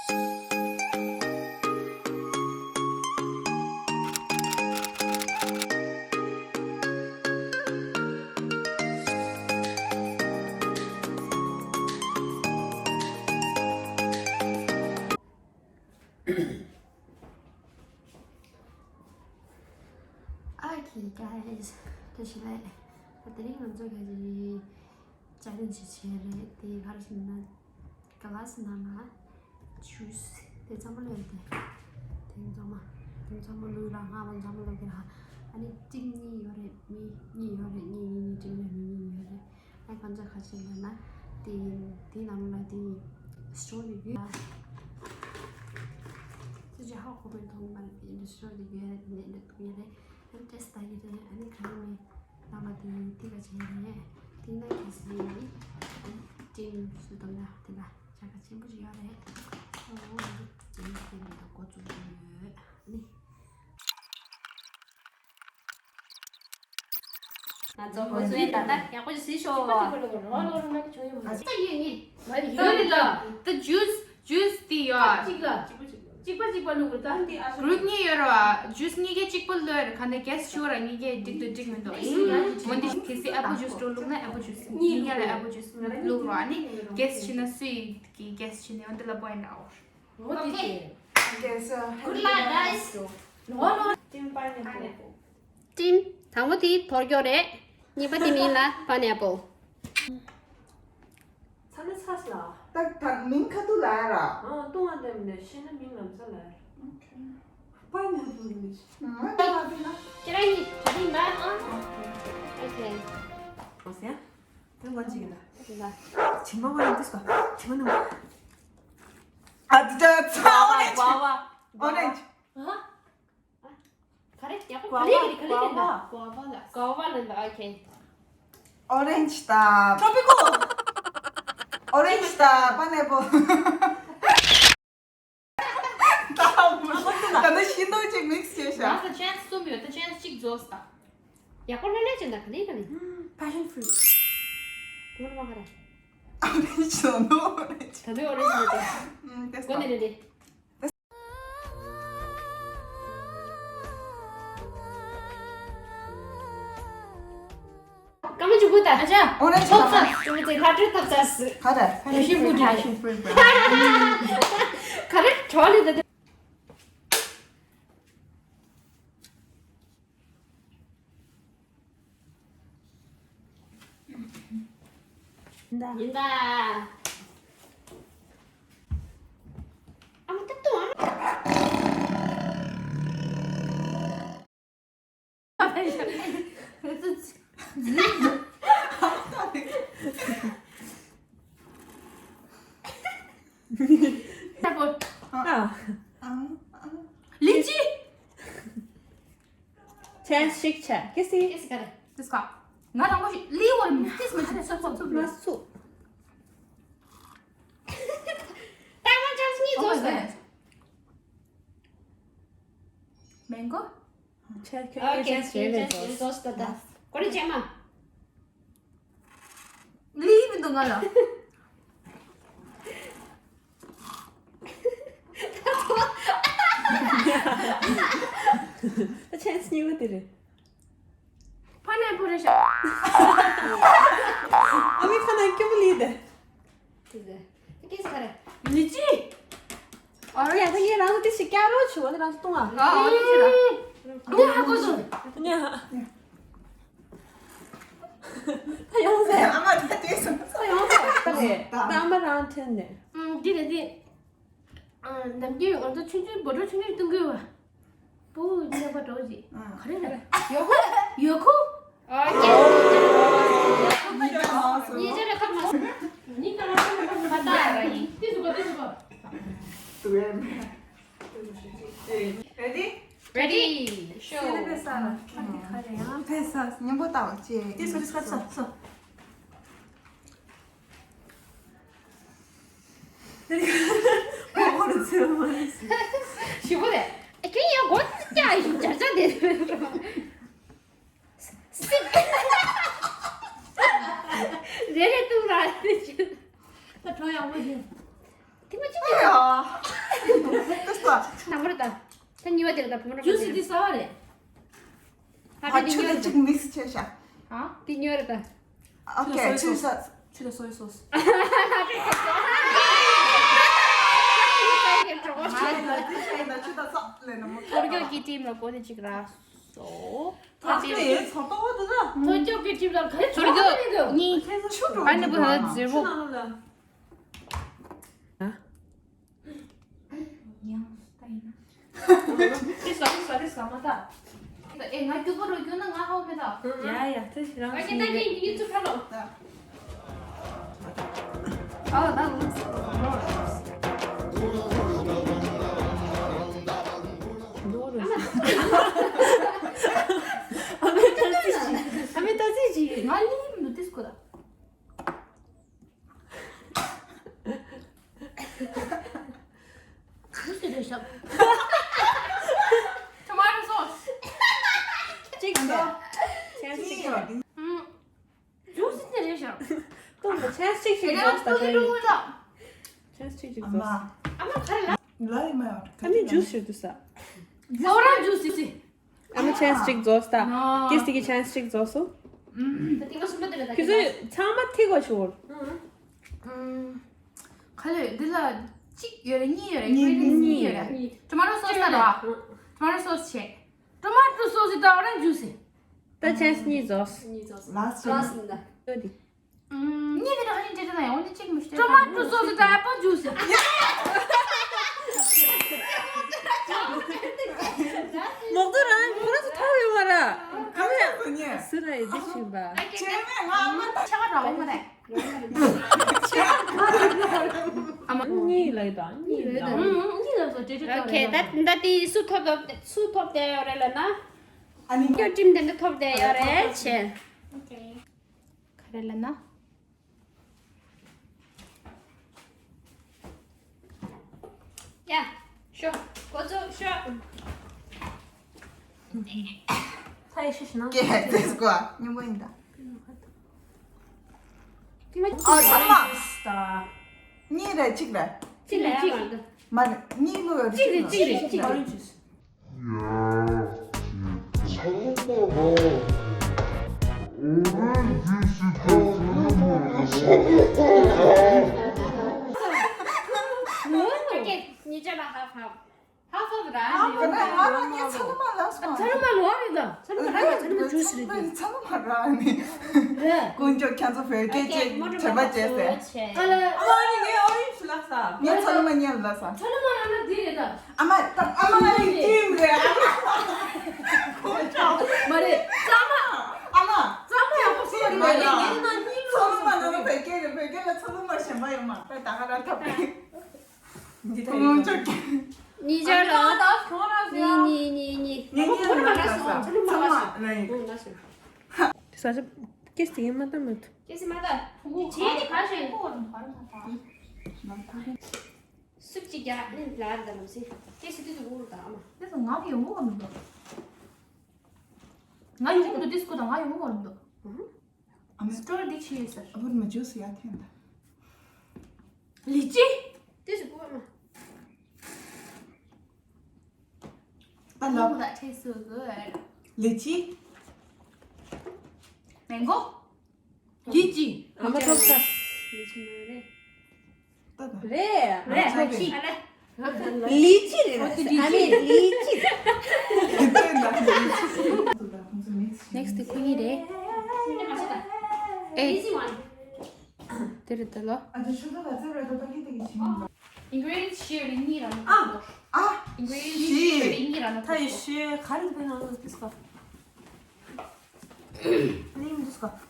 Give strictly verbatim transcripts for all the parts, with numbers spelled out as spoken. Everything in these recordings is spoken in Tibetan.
Okay, guys. བཀྲ་ཤིས་བདེ་ལེགས། ད་དེ་རིང་ང་ཚོ་ག་ཅི་ཅ་ལེན་ཇི་བྱས་རེད་དེ་ག་རེ་བྱས་ན། ག་ལ་སི་ནང་ལ་ཇུས་དེ་ཚང་མ་ལོས་དེ། དེ་ཚང་མ། དེ་ཚང་མ་ལོས་ར་ང་མ་ཚང་མ་ལོས་ཀྱི་ར། ཨ་ནི་ཏིང་གཉིས་ཡོད་རེད། མི་གཉིས་ཡོད་རེད། གཉིས་གཉིས་གཉིས་ཏིང་རེད། མི་གཉིས་ཡོད་རེད། ཨ་གང་ཅག་ཁ་ཤས་ཡོད་ན་དེ་དེ་ནང་ལ་དེ་སི་ཊོར་དེ་ཡོད། ཅི་ཅི་ཧ་གོ་མེད་མཐོང་མ་རེད། དེ་སི་ཊོར་དེ་ཡོད་རེད། དེ་འདྲ་ཐུག་ཡོད་རེད། ཨ་ནི་ཏེས་ལྟ་གི་རེད། ཨ་ནི་ག་རེ་མེད། ནང་ལ་དེ་དེ་ག་བྱས་རེད། དེ་ན་གལ་སྲིད་ཨ་ནི་ཏིང་སུ་དང་ན་དེ་ལ་བྱ་དགའ་ཆེན་པོ་ཞིག་ཡོད་རེད། ཨོ་དེ་ནི་དེ་ནི་ད་འགོ་བཙུགས་ཀྱི་ཡོད། ཨ་ནི། ང་ཚོ་འགོ་ཚུགས་ཡིན། ད་ལྟ་ཡག་པོ་ཞིག་གཟིགས་ཤོག་ཨ་ཙི་ཡོད་ནི། ཡོད་ནི་ལ། ད་ཇུས་ཇུས་དེ་ཡོད། གཅིག་ལ། གཅིག་པ་གཅིག་པ་བླུགས་རེད་ད། གུ་རུབ་གཉིས་ཡོད་རེད་བ། ཇུས་གཉིས་ཀའི་གཅིག་པོ་ལོས་རེད། ག་འདྲ་གེ་སི་བྱེད་ར། གཉིས་ཀའི་འགྲིག་དང་འགྲིག་མི་འདུག་འོན་ཏེ་གལ་སྲིད་ཨེ་པལ་ཇུས་འགྲོ་བླུགས་ན་ཨེ་པལ་ཇུས། གཉིས་ཀ་ལ་ཨེ་པལ་ཇུས་བླུགས་རོགས། ཨ་ནི་གེ་སི་བྱེད་ན་སུའི་གི་གེ་སི་བྱེད་ནས་འོན་ཏེ་ལ་པོ་ཡིན་འདྲ་འོ། Okay. Okay, so good luck, guys. No, no. Team pineapple. ཊིམ་དང་པོ་དེ་ཐོར་ཀྱོག་རེད། གཉིས་པ་དེ་མིན་ལ་པ་ནེ་པོ། ཚ་ན་ཚ་ལ། ད་ད་མིང་ཁ་ཐུག་ལ་ཡ་ར། ཨ་ཏུང་ཨ་དེ་མིན་ཤེས་ན་མིང་ལམ་ས་ལ་ཡ། པ་ནེ་པོ་མིན་ཤེས། ང་ད་ལ་དེ་ལ། ཁྱེད་རང་གཉིས་གྲ་སྒྲིག་ཡིན་པ། ཨ། ཨོ་ཁེ། ཨོ་ཁེ། ཨོ་ཟེར། དེ་ང་གཅིག་ཡིན་ད། ཨ་དེ་ལ། ཇི་མ་བ་ཡིན་དུས་སོ། ཇི་མ་ནུ། ཨ་དེ་ད་ཚ་ཨོ་རེ་ཇི། ཨོ་རེ་ཇི། ཨ། ག་རེ་ཡག་པོ་ག་ལེ་ག་ལེ་ག་ལེ་ལེན་ད། ཀུ་ཝ་བ་ལ། ཀུ་ཝ་བ་ལེན་ད། ཨོ་ཁེ། ཨོ་རེན་ཇི་དང་། ཊོ་པི་ཀོ། ཨོ་རེན་ཇི་དང་པ་ནེ་པོ། ད་ད་ནི་ཤིན་ཏུ་ཅིག་མིག་སི་བྱས་ཤག་ང་ཚོ་ཆན་སི་གསུམ་ཡོད། ད་ཆན་སི་གཅིག་རྫོགས་ས། ཡག་པོ་ལེན་ལེན་བྱེད་ད། ག་ལེ་ག་ལེ། Passion fruit. ངོ་མ་ག་རེ། ཨོ་རེན་ཇི་དང་ནོ་ཨོ་རེན་ཇི། ད་དུང་ཨོ་རེན་ཇི་མེད་དེ། ཨུམ་ཏེ་སོ། གོ་ནས་རེད་དེ། སྐར་མ་བཅུ་དགུ་དང་། ཨ་ཅག་ཨོ་རེད་ཐོབ་ཚར། ཅུང་ཙེ་ལྷ་སྒྲོན་ཐོབ་ཚར་སི། ག་རེ། Passion fruit། Passion fruit། ག་རེ་གྲོ་ལི་དེ། ཡིན་ད། ཡིན་ད། ཨ་མ་ཏག་ཏོ་ཨ་མ། ལི་ཅི། ཆན་ཞིག་ཆ། ཀེ་སི། ཀེ་སི་ག་རེ། ཏིས་ཀ་ང་རང་མོ་ཞིག་ལི་བོར་མི་ཏིས་མ་ཞིག་ཚོ་ཚོ་ཚོ་མ་སུ། ཏ་མ་ཅག་གཉིས་ཚོ་ཟེར། མེང་གོ། ཆ་ཁྱོད་ཨོ་ཀེ། ཆན་ཞིག་རེད་ཚོ། ཏོ་སྟ་ཏ། ཀོ་རི་ཅེ་མ། ལི་མི་འདུག་ང་ལ། ད་ཆན་སི་གཉིས་པ་དེ་རེད། ཕ་ནས་པོ་རེད་ཤག་ཨ་མི་ཁ་ན་སྐྱོ་པོ་ལི་དེ། དེ་ཟེར། ཀེ་སི་ག་རེ། ལི་ཅི། ཨ་ཡ་ད་ངས་རང་ཚོ་དེ་ཞིག་སྐྱ་རོགས་བྱུང་བ་དེ་རང་ཚོ་གཏོང་ཨ། ཨ་ཨ་ལི་ཅི་ར། ཨ་ཧ་གོ་སོང་། ད་ཡང་ཟེར། ཨ་མ་ད་དེ་སོང་། ད་ཡང་ཟེར། ད་ཨ་མ་རང་འཐེན་ནས། ཨུམ་འདི་རེད་འདི། ཨ་ནམ་རྒྱུན་ང་ཚོ་ཆུང་ཆུང་བོད་ཕྲུག་ཆུང་ཆུང་གཏོང་གི་ཡོད་པ། བུ་ཉེ་པ་འགྲོ་ཅིག་ཨ། ག་རེ་རེད། ཡོ་ཁུ། ཡོ་ཁུ། ཨོ་ཁེ། ཉེ་ཆར་ཁ་མ་སོང་། ཉེ་ཆར་ཁ་མ་སོང་། ཉི་ཁ་མ་སོང་། ཁ་མ་སོང་། ཏི་སུ་གོ་ཏི་སུ་གོ། Ready? Ready? Show. ཕེ་ས་ལ། ཁ་རེ་ཡང་ཕེ་ས་སྙན་པོ་བཏང་བ་ཅེ། ཏི་སུ་ཏི་སུ་སོ་སོ། ཞི་བོ་རེད། ཨེ་ཁྱོད་ཡང་སྒོ་རྒྱག་ཡིན་བྱ་བྱ་དེ། རེ་རེ་ཏུ་ར་རེ་ཅི། ད་གྲོ་ཡག་པོ་ཡིན། དེ་མ་ཅིག་ཡ། ཏོ་སྟོ། ནམ་བར་ད། ད་ཉི་བ་དེར་ད་བུ་མོ་ར་ཇུས་སི་འདི་ཟ་བ་རེད། ཨ་ད་ཨ་དེ་ཆུ་ཉོ་དེ་རེད་ད། ཅིག་མིག་སི་བྱས་ཤག་ཧ། དེ་ཉོ་རེད་ད། ཨོ་ཁེ། ཆུ་ཆུ་ས། ཆུ་དང་སོའི་སོ་སི། མ་ཡིན་ད་དེ་བྱས་ན་ཆུ་དང་ས་ལས་ན་མོ། ཐོར་རྒྱུག་གི་ཊིམ་ལ་གོ་དེ་ཅིག་རག་སོ། ཨ་ཁེ་ཚོ་ཏོ་བ་དུ་ད། ཐོར་རྒྱུག་གི་ཊིམ་ལ་ག་རེ་ཐོར་རྒྱུག་གཉིས། ཁེ་ཚོ་ཆུ་འགྲོ་ཨ་ནི་བུ་ཧ་ཛི་རོ། ཆུ་ནང་ལ། ཡང་ལྟ་ཡིན་ན། དེ་ཟ་དེ་ཟ་དེ་ཟ་མ་ད། ཨེ་ང་རྒྱུག་པོ་རུ་རྒྱུག་ན་ང་ཧའོ་མེད་ད། ཡ་ཡ་དེ་རང་ཨ་ཁེ་ད་ཁེ་ཡིན་ཚུལ་ཁ་ལོ། ཨ་ད་ལོ། ཨ་མེ་ད་ཙི་ཅི། ཨ་མེ་ད་ཙི་ཅི། ང་ལི་མི་འདུག་དེ་སྐོར་ལ། ཇུས་སི་རེད་ཤག Tomato sauce. གཅིག་ཟེར། ཆན་སི་གཅིག་ཟེར། ཨུམ། ཇུས་སི་དེ་རེད་ཤག་ཏོ་ཆན་སི་གཅིག་ཞིག་རེད་ཟོས་ད་ལྟ་ཡིན། ཆན་སི་གཅིག་ཞིག་ཨ་མ། ཟོས། ཨ་མ་ག་རེ་ལ། ལ་ཡི་མ་ཡོད། ཨ་ནི་ཇུས་སི་ཞིག་འདུག་ས། ཨོ་རེན་ཇི་ཇུས་སི། ཨ་མ་ཆན་སི་གཅིག་ཟོས་ད། ཨ། ཀེ་སི་གི་ཆན་སི་གཅིག་ཟོས་སོ། ཨུམ། ད་ཏིང་ངེ་གསུམ་པ་དེ་རེད་ད། ཁྱོད་ཚོས་ཚང་མ་ཐིག་པ་ཤོར། ཨུམ། ག་ལེ་འདི་ལ་གཅིག་ཡོད་རེད། གཉིས་ཡོད་རེད། གཉིས། Ingredients གཉིས་ཡོད་རེད། གཉིས། Tomato sauce ད་རེད་བ། Tomato sauce བྱས། Tomato sauce དང་ཨོ་རེན་ཇི་ཇུས་སི། ད་ཆན་སི་གཉིས་ཟོས། གཉིས་ཟོས། ལ་སི་ཊི། ལ་སི་ཊི་ད། ཡོད་དེ། གཉིས་དེ་འདྲ་ག་རེ་འདྲ་འདྲ་ཡང་འོ་འདི་གཅིག་མི་ཤེས། Tomato sauce དང་apple juice། མོག་ཏོ་རང་ཁོ་རང་ཚོ་ཐོག་ཡོད་མ་ར། ཨ་མ་ཡ་སུ་ཉེ། སུ་ར་ཡི་འདི་ཤིག་པ། ཆེ་མེད་ང་ཨ་མ་ད་ཆ་ག་ར་འོ་མ་རེད། ཨ་མ་གཉིས་ལ་ཡོད་དང་གཉིས་ལ་ཡོད་དང་། ཨུམ་གཉིས་ལ་བཟོ་འདྲེ་འདྲེ། ཨོ་ཁེ། ད་ད་དེ་སུ་ཐོབ་ཐོབ་སུ་ཐོབ་བསྡད་ཡོད་རེད་ལབ་ན། ཨ་ནི་ཁྱོད་ཊིམ་དེ་འདྲ་ཐོབ་བསྡད་ཡོད་རེད་བྱས། ག་རེ་ལབ་ན། ཡ། ཤོག་འགོ་འཛུགས་ཤོག་ད་ཡེ་ཤེས་ཤི་ན། ཀེ་ཧེ་ཏེས་གོ་ཉིན་མོ་ཡིན་ད། ཨ་ཚང་མ། གཉིས་རེད་གཅིག་རེད། གཅིག་རེད་གཅིག་རེད། མ་རེད་གཉིས་ལོ་ཡོད་རེད། གཅིག་རེད་གཅིག་རེད་གཅིག་རེད། Orange juice. Okay, ཉིས་བརྒྱ་ལ་half half. Half half ར། ཨ་ཁོ་ན་ང་རང་ངའི་ཚ་ལུ་མ་ལབ་སོང་། ཚ་ལུ་མ་ལོ་རེད་ད། ཚ་ལུ་མ་ར་ཚ་ལུ་མ་ཇུས་རེད་དེ། ཚ་ལུ་མ་ར་ནི། རེད། དཀོན་མཆོག་ཁྱེད་ཚོ་བོད་སྐད་ཅིག་དྲན་པ་བྱས་ཟེར། ཨ་ལ། ཨ་ནི་ངའི་orange ལབ་ས། ངའི་ཚ་ལུ་མ་ཉལ་ལབ་ས། ཚ་ལུ་མ་ར་ན་འདི་རེད་ད། ཨ་མ་ད་ཨ་མ་ལ་ཡི་ཊིམ་རེད་ཨ་མ། མ་རེད་ཚ་མ། ཨ་མ། ཚ་མ་ཡག་པོ་སོ་རེད་མ་རེད། ངའི་ན་གཉིས་ཚ་ལུ་མ་ན་ན་བོད་སྐད་རེད། བོད་སྐད་ལ་ཚ་ལུ་མ་གཞན་པ་ཡོད་མ་ད་ད་ག་ར་ཐབས་རེད། འདི་ལྟ་ཡིན། གཉིས་ཆར་ལ། གཉིས་གཉིས་གཉིས་གཉིས། ངས་ངས་ལ་ལ་ས་ཚང་མ་ལ་ཡིན། ས་ཆ་ཀེ་སི་ཡིན་མ་ད་མི་ཐུབ། ཀེ་སི་མ་ད། ཁྱེད་ནི་ག་ཞན་གོ་བར་མ་ད། སུབ་ཅིག་རྒྱ་ནི་ལ་ར་ད་ལམ་སི། ཀེ་སི་དུ་དུ་གོ་རུ་ད་ཨ་མ། དེ་ཚོ་ང་གི་ཡོང་གོ་བར་མི་འདུག་ང་ཡོང་གོ་འདུག་དེ་སྐོར་ད་ང་ཡོང་གོ་བར་མི་འདུག་ཨ་མ་སི་ཊོར་འདི་ཆི་ཡོད་ཟེར། ཨ་བུར་མ་ཇུས་ཡ་ཐེན་ད། ལི་ཅི། This is good. ད་ལབ། Oh, that tastes so good. ལི་ཅི། མེང་གོ། ལི་ཅི། ཨ་མ་ཐོབ་ས། ལི་ཅི་མ་རེད། རེད། རེད། ཨ་ཅི་རེད། ལི་ཅི་རེད། ཨ་ནི་ལི་ཅི་རེད། Next ཁོ་གཉིས་རེད། ཨེ། དེ་རེད་ད་ལོ། Ingredients ཤེས་རིགས་གཉིས་རང་ཨ། ཨ། Ingredients ཤེས་རིགས་གཉིས་རང་ད་ཡི་ཤེས་ག་རེ་འདུག་ནང་ལ་དུས་སྐབས། ནི་མི་དུས་སྐབས།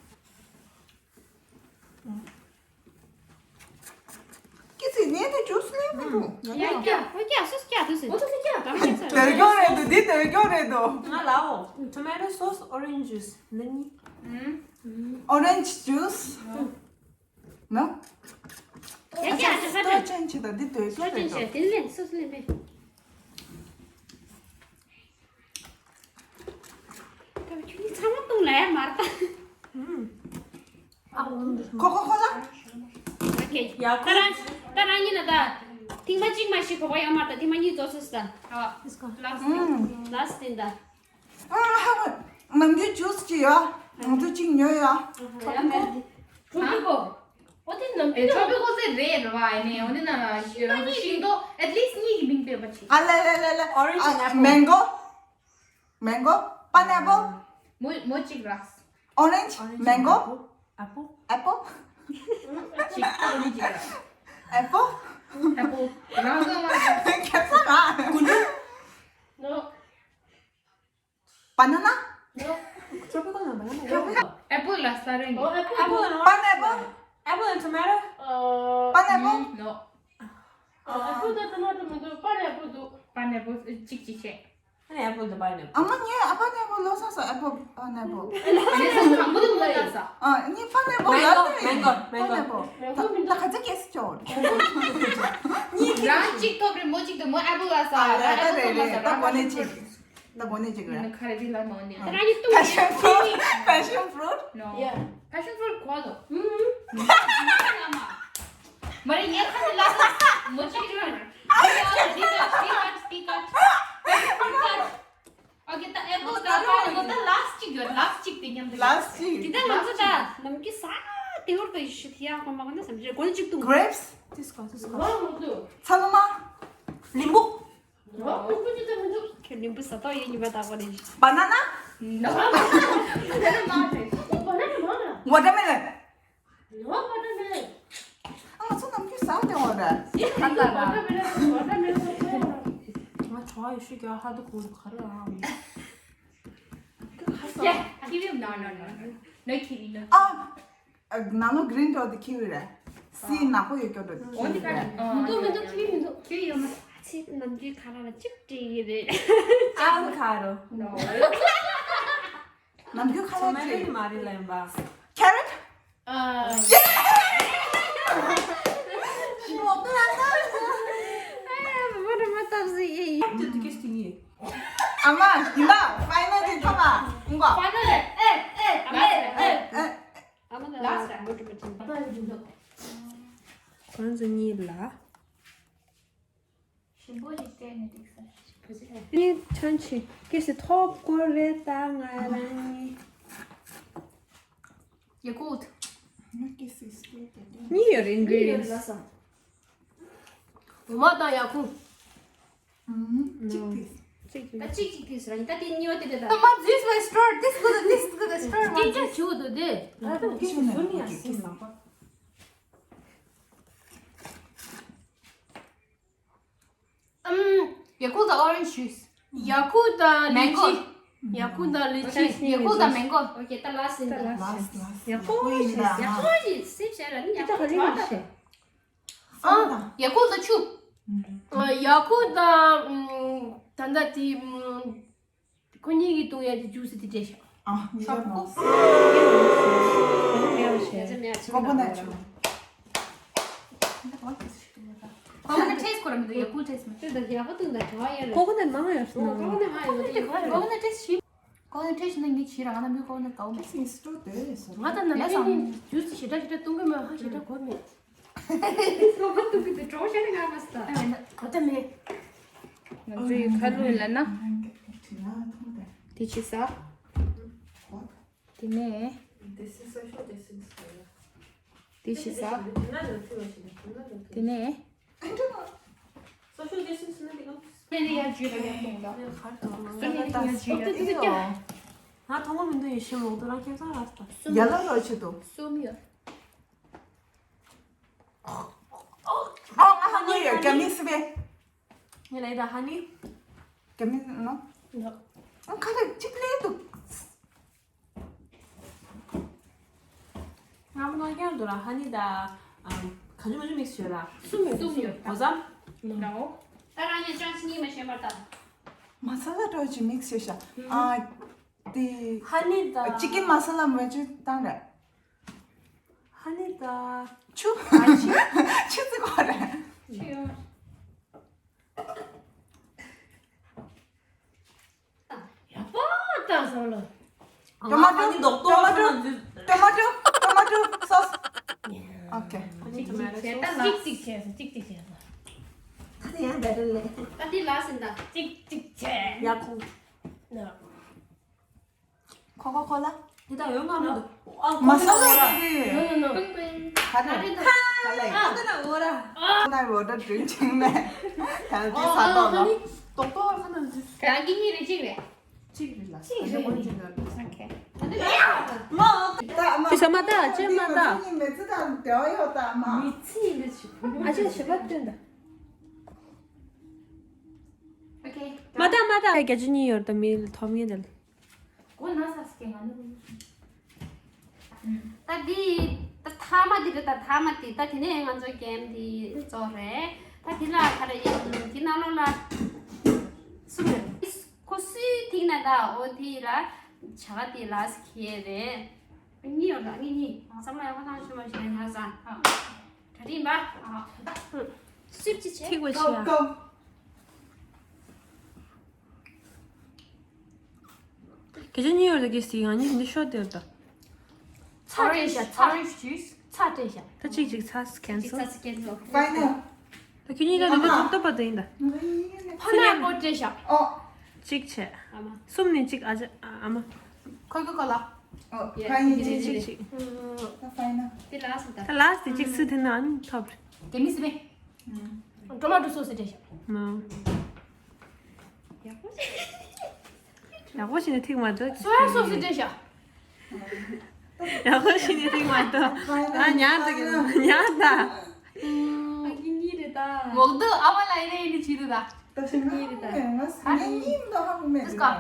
ཀི་ཙི་ནས་དེ་ཇུས་ལེན་མི་འདུག་ཡ་ཀྱ་ཀྱ་སུས་ཀྱ་དུས་སུ། འོ་དུས་སུ་ཀྱ་དམ་ཀྱ་ས། དོལ་སྐྱོ་རེད་འདུག་འདི་དོལ་སྐྱོ་རེད་འདུག་ང་ལའོ། Tomato sauce, orange juice ནི་གཉིས། Orange juice ནོ། ཡ་ཀྱ་ཀྱ་ས། ཅན་ཆེ་ད་འདི་དོལ་སྐྱོ་རེད་འདུག་དེ་ལས་སུས་ལེན་པས། ད་ཁྱོད་ཚང་མ་བཏུང་ལ་ཡ་མར་ད། ཁོ་ཁོ་ཁོ་ལ། ཨོ་ཁེ། ཡ་ད་རང་ད་རང་ཉིད་ལ་ད། ཐེངས་མ་གཅིག་མ་ཤི་གོ་བ་ཡོད་མ་རེད། ད་ཐེངས་མ་གཉིས་རྫོགས་སོང་ཟེར། ཨ། Let's go. Last thing. ཨང་། Last thing ད། ཨ་ཧ། ནམ་རྒྱུན་ཇུས་ཅིག་ཡོད། ང་ཚོ་གཅིག་ཉོས་ཡོད། ཁྲོ་པི་ཀོ། འོ་དེ་ནམ་རྒྱུན་ཨེ་ཁྲོ་པི་ཀོ་ཟེར་རེད་ར་བ། ཨེ་ནས་འོ་དེ་ན་ར་ཤིང་ཏོག་ཤིང་ཏོག་at least གཉིས་ཀྱི་མིང་བཏོན་པ་ཅིག་ཨ་ལེ་ལེ་ལེ་ལེ། Orange and apple. Mango. Mango. Pineapple. མོ་མོ་གཅིག་ར། Orange. Orange. Mango. Apple. Apple. གཅིག་ཏག་ཏག་གཅིག་ར། Apple. Apple. རང་ཚོ་མ་ཁྱེད་ཚོ་ལ། ཀུ་ནུ། No. Banana. No. Tropical ན་banana. Apple ལ་ས་རེད། Oh, apple. Apple and orange. Pineapple. Apple and tomato. Uh, Pineapple. No. Uh, apple དང་tomato མི་འདུག Pineapple འདུག Pineapple གཅིག་གཅིག་བྱས། ཨ་ནི་apple དང་pineapple. ཨ་མ་ངས་ཨ་pineapple ལོ་ས་ས། Apple, pineapple. ཨ་ནི་ས་གང་པོ་དུ་ལོ་ས་ས། ཨ་ནི་pineapple ལ། Mango, mango, mango. Pineapple. Mango མི་འདུག་ད་ག་ཚོད་guess བྱོས། གཉིས་རང་གཅིག་ཐོབ་རེད། མོ་གཅིག་དང་མོ་apple ལ་ས། ཨ་རེད་རེད་རེད། ད་གོ་ནས་གཅིག་ད་གོ་ནས་གཅིག་རེད། ཁ་རེ་དེ་ལ་མ་ནི། ད་རང་གཉིས་ཏུ། Passion fruit. Passion fruit. No. Yeah. Passion fruit གོ་དོ། ཨུམ། མ་རེད། ངས་ཁ་ནས་ལ་ས་མོ་གཅིག་རེད། Speak out, speak out, speak out. Okay, ད་apple ད་pineapple ད་last གཅིག་ཡོད། Last གཅིག་དེ་མཉམ་དུ། Last གཅིག་དེ་ད་ང་ཚོ་ད་ནམ་རྒྱུན་ཟ་དེ་བར་དུ་ཤི་ཐི་ཡ་གོ་མ་གོ་ན་བསམ་གྱི་རེད། གོ་ནི་གཅིག་ཏུ། Grapes. This one, this one. ཚ་ལུ་མ། ལིམ་བུ། ཁྱོད་ལིམ་བུ་ཟ་ཏོག་ཡིན་ཉི་མ་ད་གོ་ནི། Banana. No. Banana མ་རེད། Banana མ་རེད། Watermelon. ལོ་བ་ད་མེད། ཨ་ང་ཚོ་ནམ་རྒྱུན་ཟ་བསྡད་པ་རེད། ཡིན་ཡིན། ད་ད་ད་ད་མེད་ན་ད་མེད་ན་ད། ང་གྲོགས་ཡོད་ཤོས་ཀྱི་ཧ་དུ་གོ་ག་རེ་ཨང་། Yeah, I give him no, no, no, no. No kiwi, no. ཨ། ནང་ལོགས་green འགྲོ་དེ་kiwi རེད། སི་ནག་པོ་ཡོད་ཀྱོ་འགྲོ་དེ་kiwi རེད། མི་འདུག་མི་འདུག kiwi མི་འདུག kiwi ཡོད་མ། ཚེ་ནམ་རྒྱུན་ཁ་ལག་ལ་གཅིག་སྤྲད་ཡི་རེད། Avocado. No. ནམ་རྒྱུན་ཁ་ལག་སྤྲད། Tomato མ་རེད་ལབ་ཡིན་པ། Carrot. ཨ། ཨ་མ་ཡིན་ན་final དེ་ཐོབ་པ། ཨུང་གོ། Final ཨེ་ཨེ་ཨེ་ཨེ། ཨ་མ་ན་last round. ཁོང་ཚོ་གཉིས་ལ། ཞིམ་པོ་ཞིག་སྤྲད་ནས་འགྲིག་ས་རེད། ནི་ཐོན་ཆེ་ཀི་སི་ཐོབ་སྐོར་རེད་ད་ང་རང་ཉིད། Yakult. གཉིས་ཡོད་རེད། Ingredients. འོ་མ་དང་ཡ་ཁུ། གཅིག་དེ། གཅིག་དེ། ད་གཅིག་གཅིག་དེ་ཟེར་ད་དེ་གཉིས་པ་དེ་དེ་ད། ད་མ་this my store, this good, this good store. སྐད་ཆ་ཞུ་འདུག་དེ། ད་ད་ཀི་སི་ཟུར་ནས་ཡ་སེམས་ནག་པ། ཨམ། Yakult དང་orange juice. Yakult དང་ལི་ཅི། Mango. Yakult དང་ལི་ཅི། Yakult དང་mango. Okay, ད་last in the last. Last, last. Yakult orange juice. Yakult orange juice. སེམས་ཤར་ར་ནི་Yakult དང་ཆུ། ཨ། Yakult དང་ཆུ། ཨ། Yakult དང་ད་ལྟ་དེ། ཁོ་གཉིས་ཀྱིས་བཏུང་ཡ་དེ་ཇུས་དེ་འདྲས་ཤག་ཨ། ཡ་ནོ། Coconut juice. Coconut taste ཁོ་ར་མི་འདུག Yakult taste མ། དེ་དང་ཡག་པོ་བཏུང་ད་གྲོགས་ཡ་རེད། Coconut མང་ཡོད་སོང་། Coconut མང་ཡོད་དེ། Coconut taste ཞིམ། Coconut taste ནི་ངས་ཞིམ་ར། ང་ནམ་རྒྱུན་coconut དགའ་བོ་མེད། Taste is too taste. ང་དང་ནམ་རྒྱུན་ནི་ཇུས་ཞེ་དྲག་ཞེ་དྲག་བཏུང་གི་མེད། ཧ་ཞེ་དྲག་གོ་མེད། ང་ཚོའི་ཁ་ལུ་ལ་ན། དེ་ཕྱི་ས། དེ་ནས། དེ་ཕྱི་ས། དེ་ནས། ང་ཐོང་མི་འདུག་ཡེ་ཤེས་མོག་ཏུ་རང་ཁྱེད་ཚང་ར་ས། ཡ་ལ་རོ་ཆེ་ཏོ། གསུམ་ཡོད། ཨ་ང་ཧ་ནི་ཡོད། རྒྱ་མི་སི་པེ། ངས་ལབ་ད་ཧ་ནི། རྒྱ་མི་ནོ། ཨ་ཁ་ལེ་གཅིག་ལེ་འདུག་ང་མོ་ནོ་ཀྱང་འདུག་ར། ཧ་ནི་ད་ག་ཅུ་མ་ཅུ་མིག་སི་ཡོད་ར། གསུམ་ཡོད། གསུམ་ཡོད། གོ་ཙམ། ནོ། ད་རང་ཉིད་ཅང་ཅི་ཉིད་མ་ཤེས་མ་ད། མ་ས་ལ་འགྲོ་ཅི་མིག་སི་ཡོད་ཤག་ཨ། དེ་ཧ་ནི་ད། ཅི་ཀིན་མ་ས་ལ་མ་ཅུ་བཏང་རེད། ཧ་ནི་ད། ཆུ། ཆུ་ཆུ་ཙི་གོ་རེད། ཆུ་ཡོད། ཡག་པོ་བཏང་སོང་ལོ། Tomato, tomato, tomato, tomato sauce. Okay. གཅིག་གཅིག་བྱས་སོང་། གཅིག་གཅིག་བྱས་སོང་། དེ་ཡང་བེ་ཊར་ལས། ད་འདི་ལ་ཟིན་ད། ཅིག་ཅིག་ཆེ། ཡ་ཁུ། ན། ཁོ་ཁོ་ཁོ་ལ། འདི་ད་ཡོད་ང་མི་འདུག་ཨ་མ་ས་ལ་ཡོད་རེད། ནོ་ནོ་ནོ། པིང་པིང་། ག་རེ། ག་རེ་ད། ག་ལ་ཡོད། ཨ་ད་ན་འོ་ར། ཨ་ན་འོ་ད་དྲིན་ཆེན་ནས། ད་འདི་ས་ཏོག་ལ། ཏོག་ཏོག་ཁ་ན་འདི། ག་གི་གཉིས་རེ་གཅིག་རེད། གཅིག་རེད་ལ། གཅིག་རེད། ཨོ་ཁེ། ཏི་ས་མ་ད་ཅེ་མ་ད། མི་ཚེ་དང་འབྲེལ་བ་ཡོད་ད་མ། མི་ཚེ་ཡིན་ད་ཞིག་ཨ་ཅེ་ཞི་བ་སྟོན་ད། ཨོ་ཁེ། མ་ད་མ་ད་བརྒྱད་ཅུ་གཉིས་ཡོད་ད་མི་ཐོབ་ངེས་ད། གོ་ན་ས་སྐྱེ་ང་ནི། ད་འདི་ད་ཐ་མ་འདི་རེད་ད། ཐ་མ་འདི་ད་དེ་ནས་ང་ཚོ་གེམ་འདི་རྫོགས་རེད། ད་འདི་ལ་ག་རེ་ཡིན་འདི་ནང་ལོགས་ལ་སུ་རེད། ཁོ་སུའི་ཐིག་ན་ད་འོ་འདི་ལ་བྱ་དགའ་འདི་ལ་སི་ཁེ་རེད། གཉིས་ཡོད་ལ་གཉིས་གཉིས་ང་བསམ་ལ་ཡག་པོ་བཏང་ཤོད་མ་ཤེས་ན་ཡག་ས་གྲ་སྒྲིག་ཡིན་པ། སུབ་ཅི་བྱེད། ཐིག་པ་ཤི་ཡ། བརྒྱད་ཅུ་གཉིས་ཡོད་ད་གི་སི་ང་གཉིས་འདི་ཤོ་དེར་ད། ཚ་སྤྲད་ཤག་ཚ། Orange juice ཚ་སྤྲད་ཤག་ད་གཅིག་གཅིག་ཚ་སི་ཁེན་སལ། ཚ་སི་ཁེན་སལ། ཕའི་ནལ། ད་ཁྱོད་གཉིས་ད་ནི་ད་ཐོབ་པ་དེ་ཡིན་ད། ཕ་ནལ་པོ་སྤྲད་ཤག་ཨོ། གཅིག་བྱས། ཨ་མ། གསུམ་ནས་གཅིག་ཨ་ཅག་ཨ་མ། ཁོ་ཁོ་ཁོ་ལ། ཨོ། ཡེ་ཕའི་ནལ་གཅིག་གཅིག་གཅིག་ད་ཕའི་ནལ། དེ་ལ་སི་ད། ད་ལ་སི་དེ་གཅིག་སུ་དེ་ན་ཨ་ནི་ཐོབ་རེད། དེ་མི་སི་བེ། ཊོ་མ་ཊོ་སོ་སི་སྤྲད་ཤག་མ། ཡག་པོ་བྱས་ནས་ཐིག་མ་འདུག་སོ་ཡ་སོ་སི་སྤྲད་ཤག་ཡག་པོ་བྱས་ནས་ཐིག་མ་འདུག་ཨ་ཉག་ད་གི་ཉག་ད། ཨ་གི་གཉིས་རེད་ད། འོག་ཏུ་ཨ་མ་ལ་ཡིན་ན་ཡིན་ནི་བྱེད་དུ་ད། ད་ཤི་གཉིས་རེད་ད། ང་ས་ངའི་གཉིས་མདོ་ཧ་གོ་མེད་ཀི་ཀ་ད་ལ།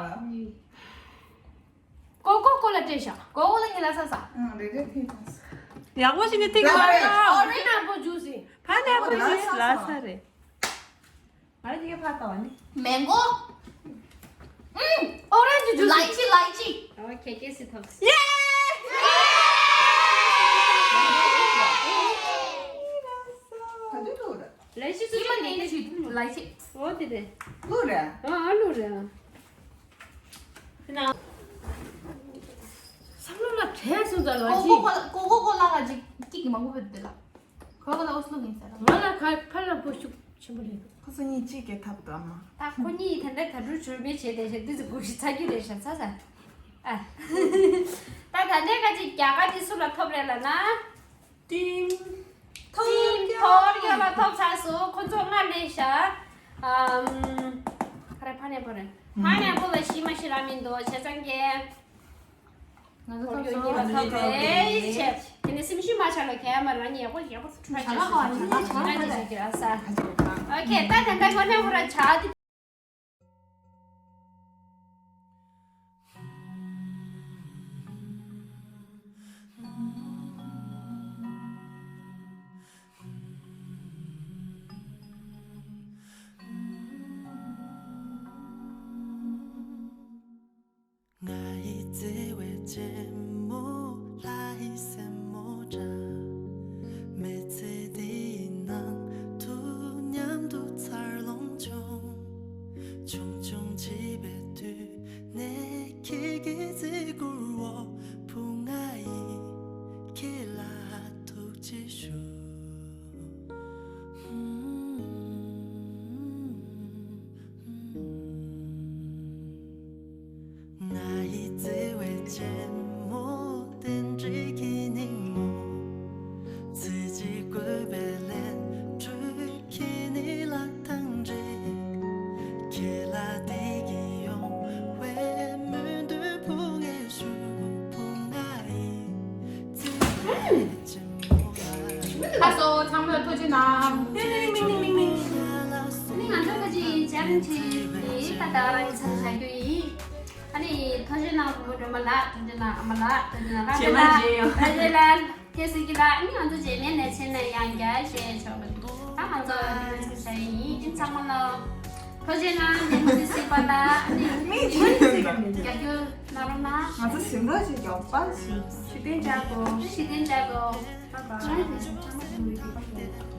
ཀོ་ཀོ་ཀོ་ལ་སྤྲད་ཤག་ཀོ་ཀོ་ལ་ཉི་ལ་ས་ས། ཨང་རེ་རེ་ཐིག་ས། ཡག་པོ་བྱས་ནས་ཐིག་མ་འདུག་ཨོ་རེ་ན་པོ་ཇུ་སི། ཕ་ནལ་པོ་ཇུ་སི་ལ་ས་རེད། ང་ལ་ཅི་ག་ཕ་ལྟ་བ་ནི། མེང་གོ། ཨུམ། ཨོ་རེན་ཇི་ཇུ་སི། ལའི་ཅི་ལའི་ཅི། ཨོ་ཁེ་ཁེ་སི་ཐོབ། ཡེ། ལའི་ཅི་ཇུ་སི། ལའི་ཅི། ཨོ་དེ་རེད། ལུ་རེད། ཨ་ཨ་ལུ་རེད། དེ་ན། བསམ་བློ་ལ་དྲན་སོང་ཙང་ལའི་ཅི། ཀོ་ཀོ་ཀོ་ལ་ཀོ་ཀོ་ཀོ་ལ་ང་ཅིག་ཀིག་གི་མང་པོ་བུད་དེ་ལ། ཁོ་ལ་ཨོ་སི་ལོ་ངེས་ཟེར། ང་ལ་ཁ་ཁ་ལ་པོ་ཤུགས་ཆེན་པོ་རེད། ཁོ་ཚོ་གཉིས་གཅིག་གི་ཐབས་དང་མ། ད་ཁོ་གཉིས་ད་ལྟ་ད་རུ་བྱུར་མེད་བྱས་ཏེ་ཞེ་འདི་ཚོ་དགོས་ཤི་ཚ་རྒྱུ་རེད་ཤ་ཚ་ཚ། ཨ། ད་ད་ལྟའི་ཁ་ཅིག་རྒྱ་གར་དེ་སུ་ལ་ཐོབ་རེད་ལ་ན། ཏིང་། ཏིང་ཐོར་རྒྱ་ལ་ཐོབ་ཚར་སོང་། ཁོ་ཚོ་སྔར་ནས་ཤ། ཨམ། ཁ་རེ་ཕ་ནས་པོ་རེད། ཕ་ནས་པོ་ལ་ཤི་མ་ཤི་ར་མིན་འདུག་བྱས་ཙང་གི། ང་ཚོ་ཐོབ་སོང་། ཨ་ནི་ཐོབ་རེད་ཆེ། དེ་ནས་སེམས་ཤུགས་མ་ཆག་ལ་གས་མ་རང་ཉེ་པོ་ཉེ་པོ་ཁྲ་ཆ་ལ་ཁ་ཉེ་ཆ་ལ་ཁ་ཉེ་ཆ་ལ་ཨ་ས། ཨོ་ཁེ། ད་ད་ད་ཁོ་ནས་ཧུ་ར་ཆ་དི། ང་ཡི་བརྩེ་བའི་གཅེན་མོ་ལྷ་ཡི་སྲས་མོ་འདྲ། མི་ཚེ་འདིའི་ནང་དུ་མཉམ་དུ་འཚར་ལོངས་བྱུང་། ཆུང་ཆུང་བྱིས་པའི་དུས་ནས་ཁྱེད་ཀྱི་བརྩི་བཀུར་འོག་བུ་ང་ཡིས་ཁྱེད་ལ་ཐུགས་རྗེ་ཞུ། ང་ཡི་བརྩེ་བའི་གཅེན་མོ་རྟེན་འབྲེལ་གྱི་སྙིང་པོ། ཚེ་གཅིག་དགོས་པའི་ལས་འཕྲོ་ཁྱེད་ནི་ལག་ཐང་རེད། ཁྱེད་ལ་བདེ་སྐྱིད་ཡོང་བའི་སྨོན་འདུན་ཕུལ་ངེས་ཞུ། བུ་ང་ཡི་བརྩེ་བའི་གཅེན་མོ་ལ། ཁ་སོ་ཚང་མ་ལ་ཐུགས་རྗེ་གནང་། མིང་མིང་མིང་མིང་མིང་། ཨ་ནི་ང་ཚོ་ཁ་ཅིག་ཅེ་ལེན་ཇི་དེ་ད་ད་རང་གི་ཚབ་བྱ་རྒྱུ་ཡིན། ཨ་ནི་ཐུགས་རྗེ་གནང་བུ་མོ་སྒྲོལ་མ་ལགས། ཐུགས་རྗེ་གནང་ཨ་མ་ལགས། ཐུགས་རྗེ་གནང་ལགས། རྗེས་མ་མཇལ་ཡོང་། ཐུགས་རྗེ་ལགས། ཐེ་སི་ཀི་ལགས། ཨ་ནི་ང་ཚོ་རྗེས་མའི་ལེ་ཚན་ནས་ཡང་བསྐྱར་མཇལ་ཆོག་པ་འདུག་ད་ང་ཚོ་འདི་ནས་ཚུར་བྱ་ཡི་ཡིན། ཨིན་ཚང་མ་ལ་ཐུགས་རྗེ་གནང་། ལེ་མོ་དེ་སི་པ་ལགས། ཨ་ནི་མི་ཡི་ཚིག་རྒྱག་རྒྱུ་ན་རོ་ན། ང་ཚོ་ཞིམ་རོ་ཞིག་ཡོད་པ་ཞིག་ཞུ་རྟེན་བྱ་དགོས། ཞུ་རྟེན་བྱ་དགོས། Bye bye.